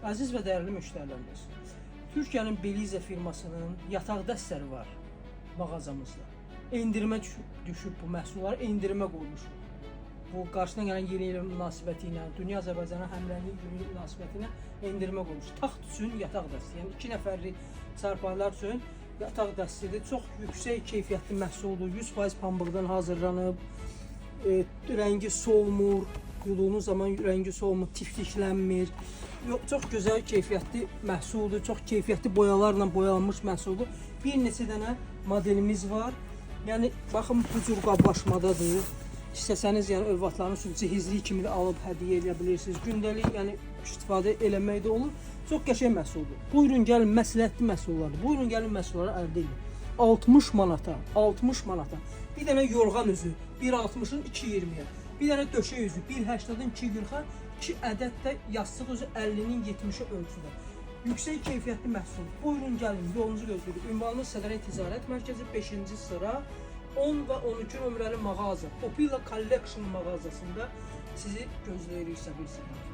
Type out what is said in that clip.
Əziz və dəyərli müştərilərimiz, Türkiyənin Belize firmasının yataq dəstləri var mağazamızda. Endirimə düşüb bu məhsulları endirimə qoymuşuq. Bu qarşıdan gələn yeni il münasibəti ilə, Dünya Azərbaycana həmrəylik günü münasibəti ilə endirimə qoymuş. Taxt üçün yataq dəsti, yəni 2 nəfərlik çarpayılar üçün yataq dəstidir. Çox yüksək keyfiyyətli məhsuldur. 100% pambıqdan hazırlanıb. Rəngi solmur. Yuduğunuz zaman rəngi solmur, tifliklənmir. Yox, çox gözəl keyfiyyətli məhsuldur. Çox keyfiyyətli boyalarla boyalanmış məhsuldur. Bir neçə dənə modelimiz var. Yəni baxın bu cür qablaşmadadır. İstəsəniz yəni övladlarınız üçün cehizlik kimi də alıb hədiyyə eləyə bilirsiniz. Gündəlik yəni istifadə eləmək də olur. Çox qəşəng məhsuldur. Buyurun gəlin, məsləhətli məhsullardır. Buyurun gəlin, məhsulları əldə edin. 60 manata, 60 manata. Bir dənə yorğan üzü 1.60-ın 2.20-yə. Bir dənə döşək üzü 1.80-ın 2.40-a, 2 ədəd də yastıq üzü 50-nin 70-i ölçüdə. Yüksək keyfiyyətli məhsul. Buyurun gəlin, yolunuzu gözləyirik. Ünvanımız Sədərək Ticarət Mərkəzi 5-ci sıra 10 və 12 nömrəli mağaza. Popila Collection mağazasında sizi gözləyirik səbirsizliklə.